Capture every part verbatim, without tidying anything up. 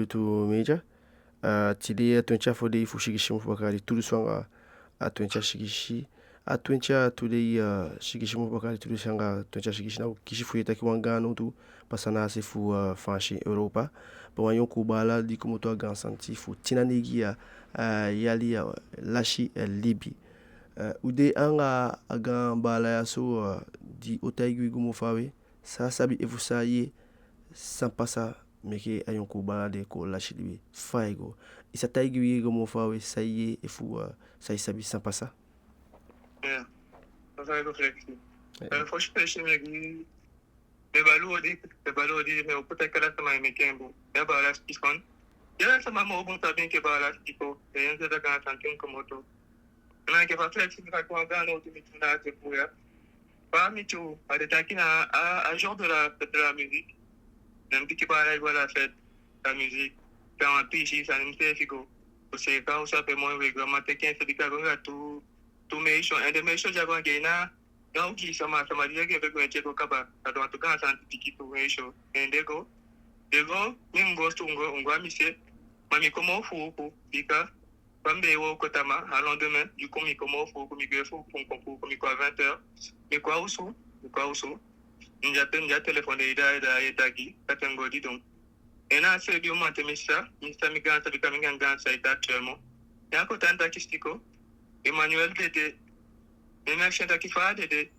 Lutu Media. Eh, tide a twenti a fo dei fu sigisi mun fu baka yali tu dunsu anga a twenti a sigisi. A twenti a tu dei, eh, sigisi mun fu baka yali tu dunsu anga twenti a sigisi, na u kisi fu yee taki wan gaan nowtu pasa na a se fu, eh, Faansi Europa. Pe wan yonkuu baala di komoto a Gaan Santi fu tin a neigi, eh, yali, eh, lasi, eh, libi. Eh, u de anga a gaan baala ya so, eh, di o taigi wi go moo fawe san a sabi efu san a yee san pasa meke a yonkuu baala de kon lasi libi. Fa ai go? I sa taigi wi go moo fawe san i yee efu, eh, san i sabi san pasa? Ya. Fa ai go, Flexi? Ya. Eh, fosi peesi mi e gi, mi e bali odi, mi e bali odi, mi e opo taki ala sama e meke en bun. Ya, baala sikisan. Ya, ala sama moo bun sabi enke baala sikiko. Ya, en se da Gaan Santi komoto. Na enke fa Flexi taki, wan gaan nowtu mi tu na a se fu ya. Fa mi tu, a de taki na a, a jour de la fête de la musique. Na mi piki baala e go a la fête de la musique. Pe a wan piisii sani mi seefi go. U seeka u sabi pe moo en, we go, a man teke en, se di ka go anga tu, tu meisyo. En den meisyo di a go anga en na, na ogii sama, sama di e gi en bekwenti e go kaba. A de wantu Gaan Santi pikin tu meisyo. En den go, den go, mi mu go, mi mu go, mi mu go a mi se. Ma mi kon moo fuuku, bika fa mi be e wooko tamaa, a lendemain, di kon mi kon moo fuuku, mi gwe fuuku, kon fuuku, mi kon a vingt heures, mi kon a osu, mi kon a osu. Mi de a, mi de a telefon de, i da, i da, i taki, kati en go didon. En na a se di u man te mi sa, mi sa mi gaan sa, bika mi gaan gaan sa ete actuellement. En a kon tan taki sitiko, Emmanuel dede. En mi akisi en taki fa a dede.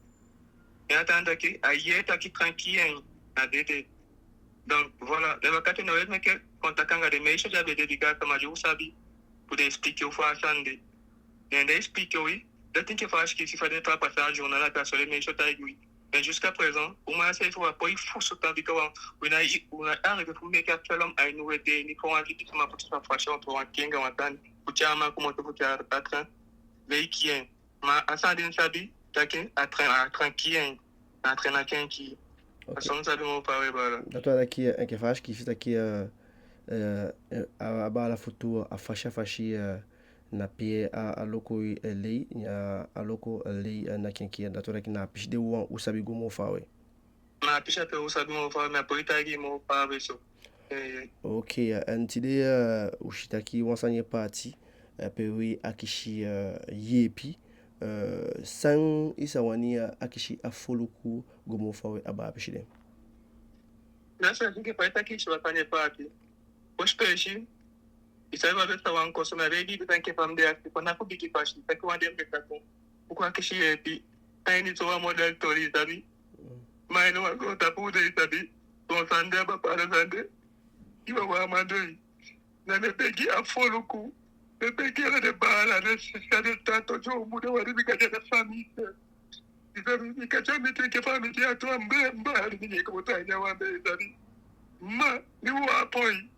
En a tan taki, a yee taki train kii en, a dede. Donc, voilà, den baka ten na u e meke contact anga den meisyo di a be de, bika sama di u sabi, fu den expliquer u fa a sani de. Den, den expliquer wi, den tinki fa a sikisi, fa den fa a pasa a journal, a taa so den meisyo taigi wi. Mais jusqu'à présent, u man seefi u á poi fusutan, bika wan, wi ná, wi ná arriver fu meke a film a ini u ede, ini fa wan fiti sama poti a fasi, wan kii en anga wan sani, fu tyai a man komoto, fu tyai a train, wei kii en. Ma a sani di mi sabi, taki a train, a train kii en, a train na en kii. A so mi sabi moo fawe, baala. Dati wani taki, eh, enke fa a sikisi taki, eh, eh, a, a baala fu tu, a fasi, a fasi, eh, na pe a, a loko, eh, lei, a, a loko, eh, lei, eh, na en kii. Dati wani taki na a pisi de wawan u sabi go moo fawe. Na a pisi ape u sabi moo fawe, mi á poi taigi moo fawe so. Eh. Ok, eh, en tide, eh, u si taki wan sani e paati, eh, pe wi akisi, eh, yeepi, eh, san i sa wani, eh, akisi a foluku go moo fawe a baa pisi de. Na so, enke fa i taki, i si wan sani e paati. Fosi peesi, i sabi, a be sa wan koso, mi á be e gi i den enke fa mi de a sikoo, na fu bigi fasi, taki wan dei mi be sa kon, u kon akisi yeepi. A ini so wan model toli, i sabi. Mm. Ma a ini wan goontapu u de, i sabi. Son sani de, a baala sani de. I wawan a man de. Na mi e begi a foluku, mi e begi ala den baala, den sisa, den tata, den omu, den wani, bika den a famii. I sabi, bika te mi denki fa mi de a tu, a mi be e bali, mi e komoto a ini a wan be, i sabi. Ma mi wawan poi.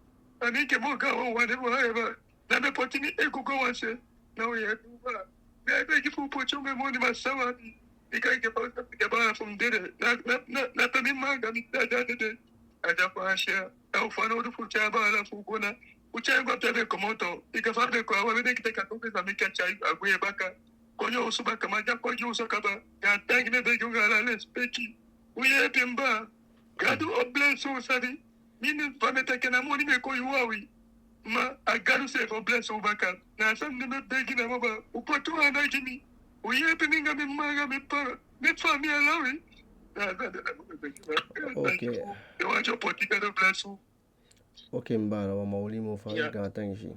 A mi enke moo gaanwan, wan de moo eba. Na mi e poti mi ego go wan se. Na u yeepi u baa. Mi e begi fu u poti u moni, ma san u abi. Bika enke fa u sabi, a baala fu mi dede. Na, na, na, na pe mi mma anga mi dda dede. A de a Faansi ya. Na u fanowdu fu tyai a baala fu u go na, u tyai en go a pe a be komoto. Bika fa a be kon, a wan be denki taki a tuu pe sa meke a tyai a gwe baka. Kon a osu baka, ma di a kon a osu kaba, gaantangi, mi e begi u anga ala lesipeki. U yeepi mi baa. Gadu o blesi u, sabi. Mi, fa mi e taki, na moni mi e kon yuu a wi. Ma a Gadu seefi o blesi u baka. Na a sani mi e begi namo baa. U poti u anda gi mi. U yeepi mi anga mi mma anga mi ppa. Mi famii ala wi. Na a sani mi e begi baa. Ok. Gadu o poti, Gadu o blesi u. Ok, mi baala, wi á man oli moo fawe, gaantangi fi i.